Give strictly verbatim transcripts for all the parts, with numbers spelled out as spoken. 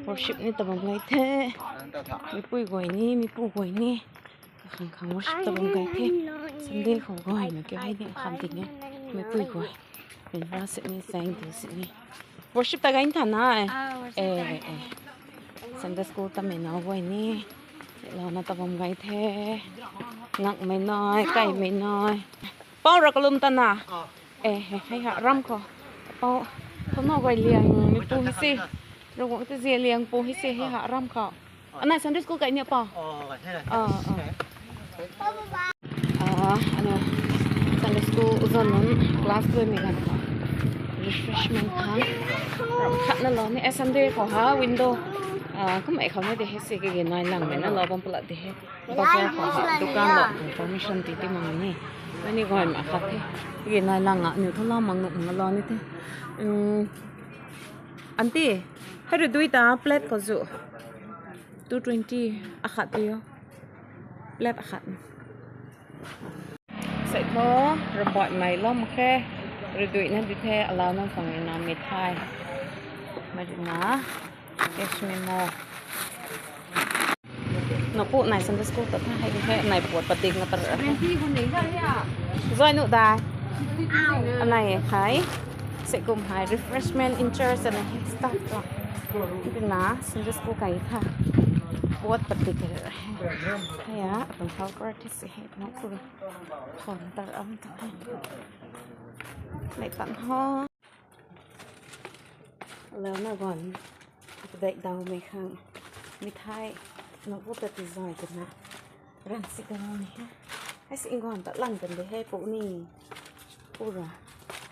Worship ni tabam gai the. Mipui guay ni, mipu guay ni. Khang khang worship tabam gai the. Sunday khou guay na kyo hei ni kham ting e. Mipui guay. Min ra sit ni, sang tu sit ni. Worship ta gai tha na. Eh, eh. Sunday school tamei nau guay ni. Lana tabam gai the. Ngakmei nai, kaimei nai. Pau ra kalum ta na. Eh, eh, hei ha ram khou. Pau, thouna guay liang, mipu hi se. Ravguangc ta zia liang pu hi se, hei ha ram khou. Anai Sunday school kai ni pa? Ah, ah. Ah, ano, Sunday school uzan nunc class twmei ganv khou refreshment khang ram khat na lou ni. Eh, Sunday khou ha window, ah, kumei khou ni de hei si kage nai langmei na lou bam pala de hei. Bazar khou ha dukan lou permission ti ti mang ni. Mani guay ma khat the. Kage nai lang a niw thouna mang nuh mang lou ni the. Umm, aunty, hei rui dui ta plate khou zu. Two twenty akhat pi o. Plate akhat. Sei tho, rabatmei lou mak khe. Rui dui na di the, alau nang khang rui na mithai. Mari na, cash memo. Napu nai Sunday school ta tha hei the, nai puat padik na tar. Zai nu dai. Anai khai. Sei kum hai refreshment in church anai staff ta. Tina Sunday school kai tha. Puat padik. Hei a, apun helper ti si hei na kuru. Phone tar am ta hei. Nei tan ho. Lana guan. Dai daw mei khang. Mithai. Napu ta ti zai tina. Ran si kan ni he. Hei si nguan ta lang kan de he pu ni. Pura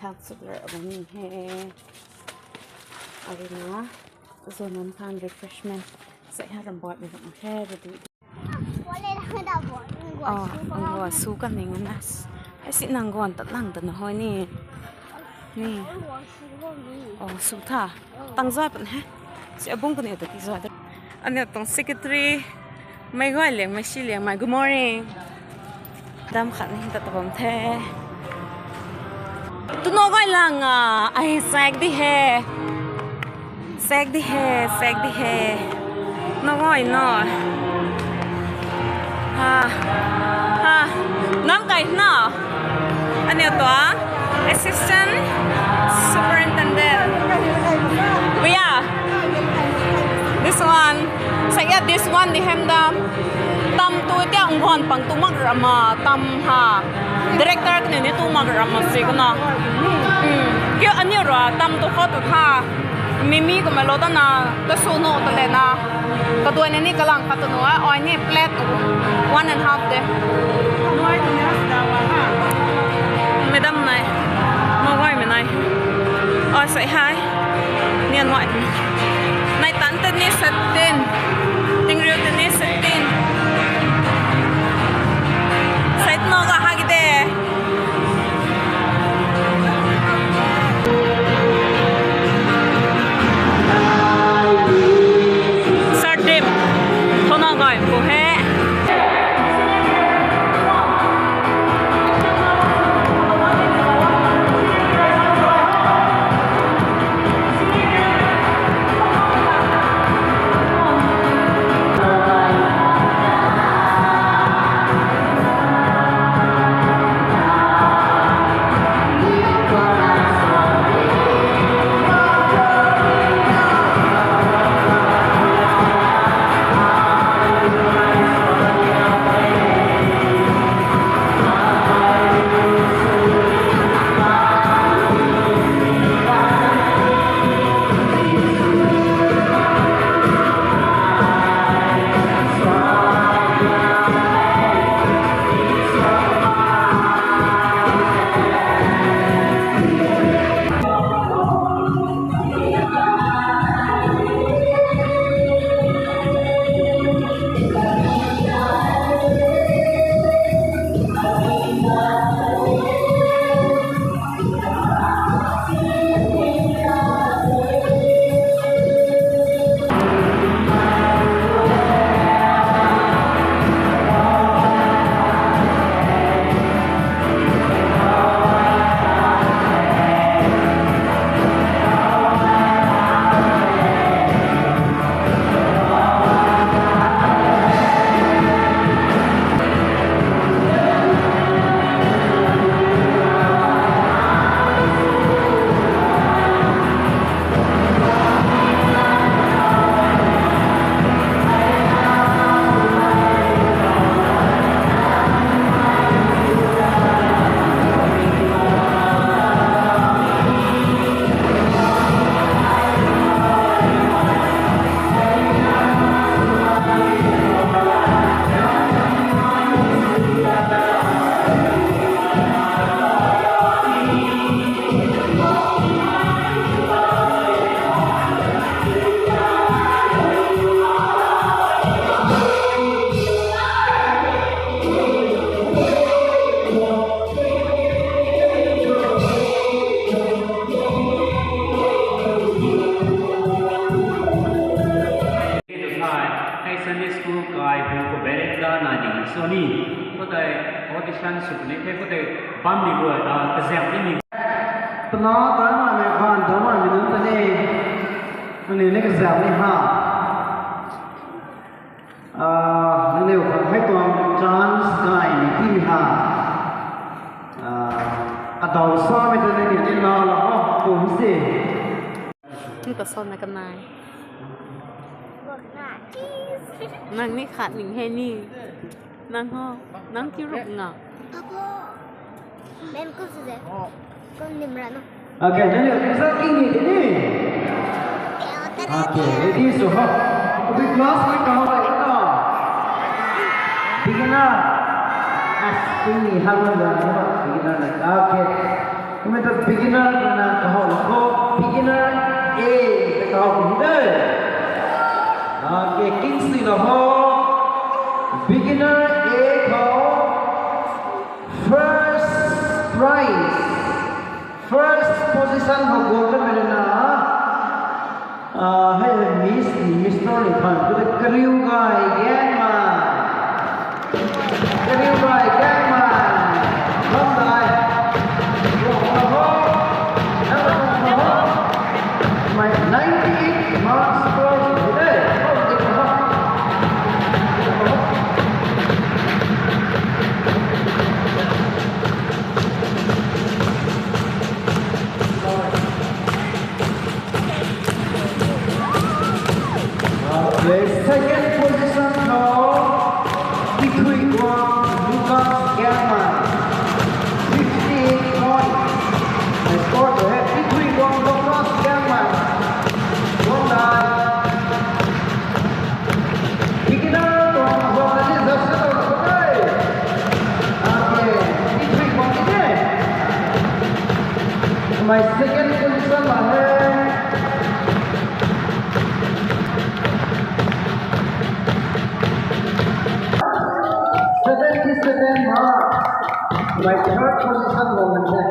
health super abang ni he. Arina, zonan khan refreshment. Sei ha ram bot ni bang he, ready. Ah, angua su kan ni ngana. Hei si nang guan ta lang ta na hoi ni. Ni. Oh, su tha. Tang zai pan he. Si abung kani ta ti zai da. Aniu tuang secretary. Mei guay liang, mei si liang, mei good morning. Dam khat ni ta tabam the. Tuno guay lang a, ai sek di he. Sek di he, sek di he. No guay no. Ha. Ha. Nam kai no. Aniu tuang assistant superintendent. Bhaiya, this one. Saya this one di hem dam. Tam tu tia nguan pang tu mak rama tam ha. Director kani ni tu mak rama si kuna. Hmm. Kyo aniu ra tam tu kho tu tha. Mimi kumei lou ta na, ta su no ta le na. Kaduai na ni kalang khat tu no, ai ni plate one and half de. Madam nai, mawai mei nai. Ai sai hai. Nian wai. Nai tan te ni setin. Ting riu te ni setin. Sai no ga ha gi de. Sardim, thona gay pu he. So ni, khoutei audition sw ni the, khoutei bam ni guay, ah, kazam ni ni. Tana ta ma me ban ta ma ni nunc ta ni. Ni ni kazam ni ha. Ah, nangniw khang hei tuang chance gay ni ti ni ha. Ah, adau sa mi ta ni ni na la ho, kum si. Ni ta sa na kanai. Nang ni khat ning he ni. Nang ho, nang kiu ruk nga. Apo. Mem kum si ze. Kum nim ra no. Okay, nangniw kisa king ni ni. Okay, ready so ho. Abui class ni kaho lai ka. Beginner. As king ni hang na na. Beginner na. Okay. Kumna ta beginner na kaho la ho. Beginner A ta kaho ni de. Okay, king si la ho. Beginner A khou first prize, first position khou guang kamei na. Ah, hei Miss, Mister ni phan, kariu gay gangmei. Kariu gay gangmei. Bam dai. Guang ho. Guang ho. My ninety-eight marks score today. Okay, second position khou, Tithuiguang Lucas Gangmei, fifty-eight points. I score to have Tithuiguang Lucas Gangmei. Well done. Beginner tuang azam na ni just settle the play. Okay, Tithuiguang ni de. My second position la hai. Seventy-seven marks. My third position la hai.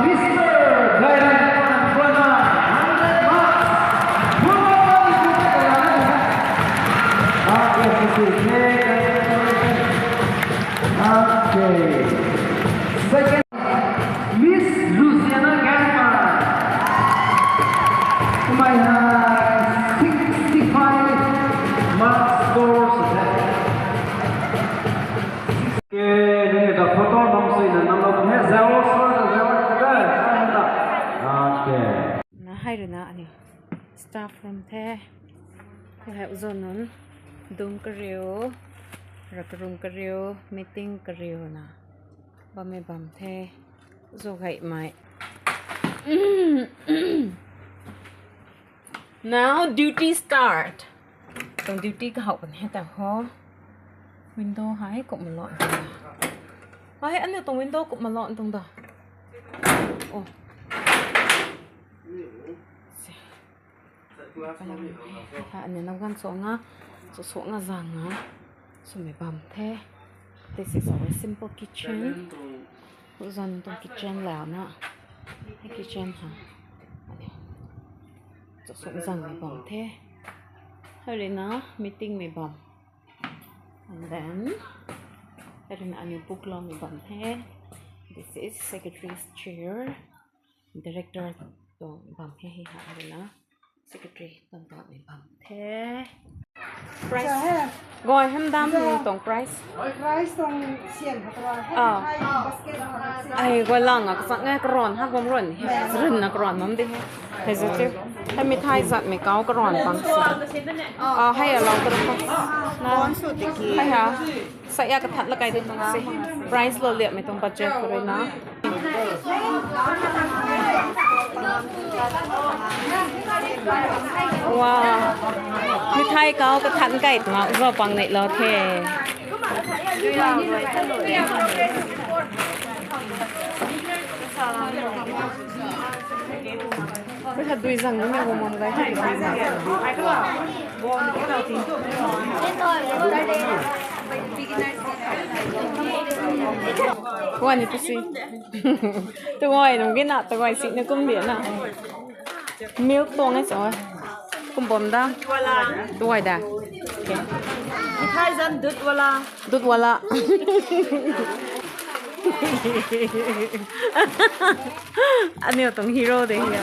Mister Gairan Prana, hundred marks. Okay, okay. Second, Miss Luciana Gangmei. Kumna hei sixty-five marks score. Okay, nangniw ta photo bam sui na nam lo he, zao sui na zao sui na, zao na. Okay. Na hei rui na aniu staff room the. Khou hei uzo nunc dung kariu, rakrung kariu, meeting kariu na bammei bam the. Uzo gaymei. Now duty start. Tuang duty kahou kan he ta ho. Window hei kum malon. Hei, aniu tuang window kum malon tuang da. Oh. Ha, aniu nam gan so nga, so so nga zang nga. Swmei bam the. This is our simple kitchen. Uzan tuang kitchen lau na. Hei kitchen ha. Aniu. Chasuk zangmei bam the. Hei rui na meeting mei bam. And then, hei rui na aniu book loumei bam the. This is secretary's chair. Director tuang bam the hei ha, hei rui na secretary tuang tuang mei bam the. Price. Guay hem dam tuang price. Price tuang sian ha tua. Ah. Basket ha. Ai, guay lang a, kasak nge karon ha bam ron. Rin na karon bam di he. Hei zat te. Hei mithai zat mei kau karon bam si. Ah, hei a lau karon bam. Na. Hei ha. Sa ya kathat la kai di tuang si. Price lo liak mei tuang budget kha rui na. Wow. Mithai kau kathat kai tuang zo pang nei lo the. Koi khat dui zang ni mei guang bam gay khat dui zang. Kua ni tu si. Tu guay nung gina, tu guay si ni kum bia na. Milk tuang e so. Kum bam da. Duai da. Okay. Mithai zan dut wala. Dut wala. Aniu tuang hero de hia.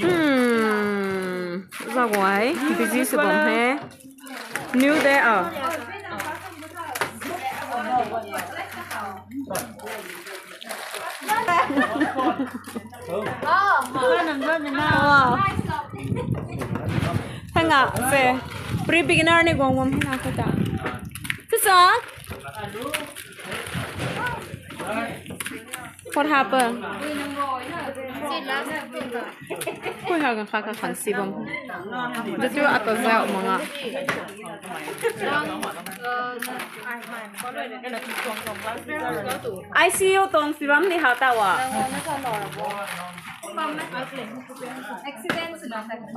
Hmm. Zaguai. Busy sw bam he. New day ah. Wow. Hang a se. Pre-beginner ni guang guang hang a kata. Kasa. What happened? Koi ha ka kha ka khan si bam. Datu ata zau manga. I C U tong si bam ni ha ta wa.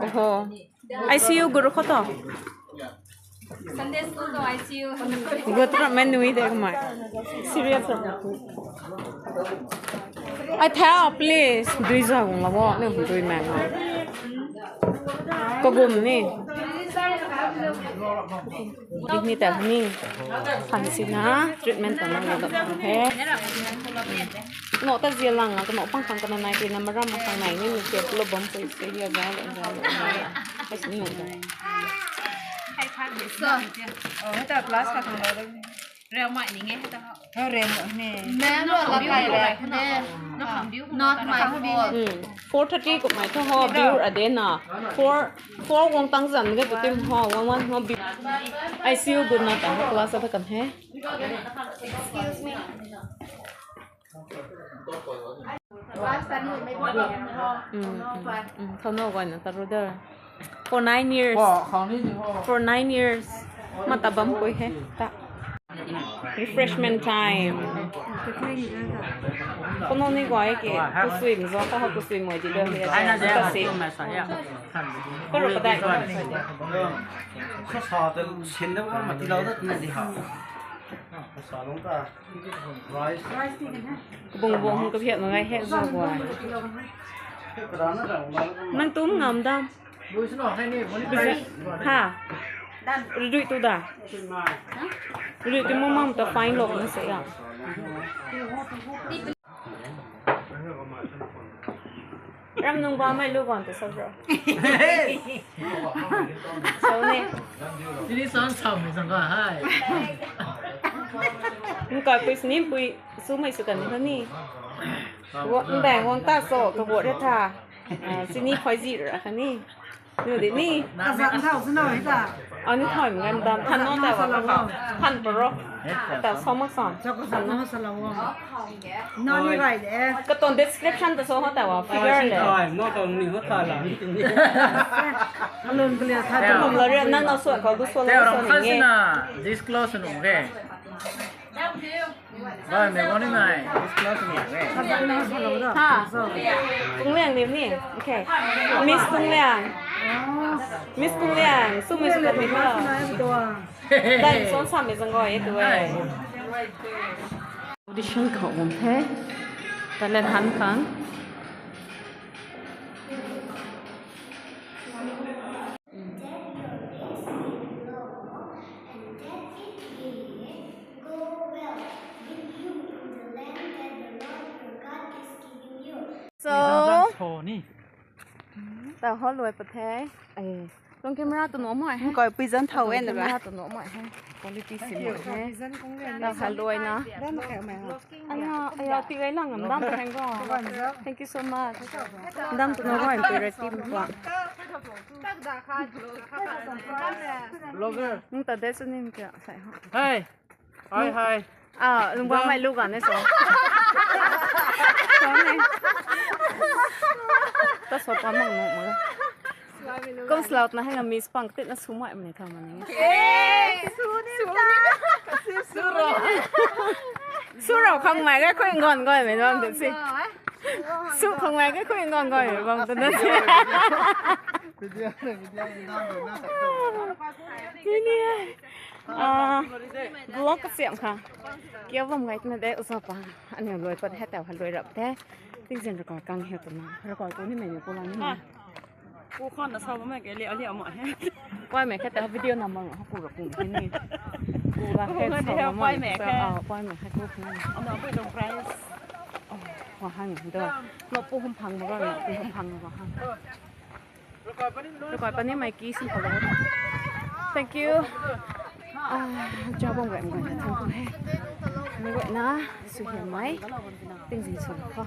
Oho. I C U guru kho to. Sunday school to I C U. Guru to men nui de kumai. Serious. I tell please. Dui za gung la wo, ne dui man. Ko gum ni. Ni ta ni. Khan si na treatment ta na lo he. No ta zia lang a, no pang khang kana nai ti na maram khang nai ni ni ke lo bam pui se hia ga lo ga lo. Kasi ni no da. So, oh, heta plus ka thang lo. Reu mai ni nge heta. Oh, reu mai ni. Mem lo la kai le ne. Not my fault. Hmm. Four thirty ko mai tho ho biur a de na. Four, four wang tang zan ge tu tim ho, wang wang ho bi. I C U good na ta class ta kan he. Excuse me. Thau no guay na ta ru da. For nine years. For nine years. Mata bam koi he ta. Refreshment time. Kono ni guay ke. Kusui mzo ka ho kusui moi di da. Ai na de. Koro ka dai. Sa sa ta sin da ma ti lo da na di ha. Sa long ta. Bung bung ka thiat mangai he za guay. Nang tum ngam dam. Ha. Reduit tu da. Reduit tu mumam ta fine lo na se ya. Ram nung ba mai lu ban ta sa bro. So ne. Ini san sam ni sang ka hai. Nung ka pui sini pui su mai su kan ni. Wo, nbang wang ta so ka wo re tha. Ah, sini khoi zi ra kha ni. Nu di ni. Azan thau sini ta. Ani thau ngam dam than no ta wa ka. Than paro. Ta so mak san. Chak ka san na sa la wo. No ni rai de. Ka ton description ta so ho ta wa figure le. Ai, no ta ni ho ta la. Alun kle tha. Kum la re nang na so ka du so la so ni nge. Disclose nu re. Bai, me goni nai. Disclose ni re. Ha. Tung Liang ni ni. Okay. Miss Tung Liang. Miss Tung Liang. Su Miss Tung Liang. Dai son sa me zang goi tu e. Audition khou bam the. Talent hunt khang. Go well with you in the land that the Lord your God is giving you. So, ta ho luai pat the. Eh, long camera tu no mai he. Koi pui zan thau en ra. Camera tu no mai he. Quality si mai he. Ta ha luai na. Aya, aya, ti gai lang ngam dam thang go. Thank you so much. Dam tu no mai pui ra team ko. Vlogger. Nung ta de su nim kya sai ho. Hey. Hi, hi. Ah, lungba mai lu gan e so. Ta so pa mang mang mang. Kum slout na hang a miss pang tit na su mai mei tha ma ni. Eh, su ni ta. Su ro. Su ro khang mai ga khui ngon goi mei bam tit si. Su khang mai ga khui ngon goi mei bam tit na si. Video, video, video, video. Ni ni. Ah, vlog kasiam kha. Kia bam ngai twna de usa pa. Aniu lui pat hei tau ha lui rap the. Tingzin rakoi kang hiu twna. Rakoi pu ni mei ni pu la ni mei. Pu khon na sa bam mei ke le ali ama he. Poi mei khe tau video number ha ku ra ku ni. Ku la he sa bam mei. Poi mei khe. Ah, poi mei khe ku ni. Ano pui dong price. Oh, wa hang do. No pu hum phang ba ga, no pu hum phang ba hang. Rakoi pani mei ki sim palo. Thank you. Ah, jabong gay gay thank you he. Ni gay na, sw hiam mei. Tingzin sw kho.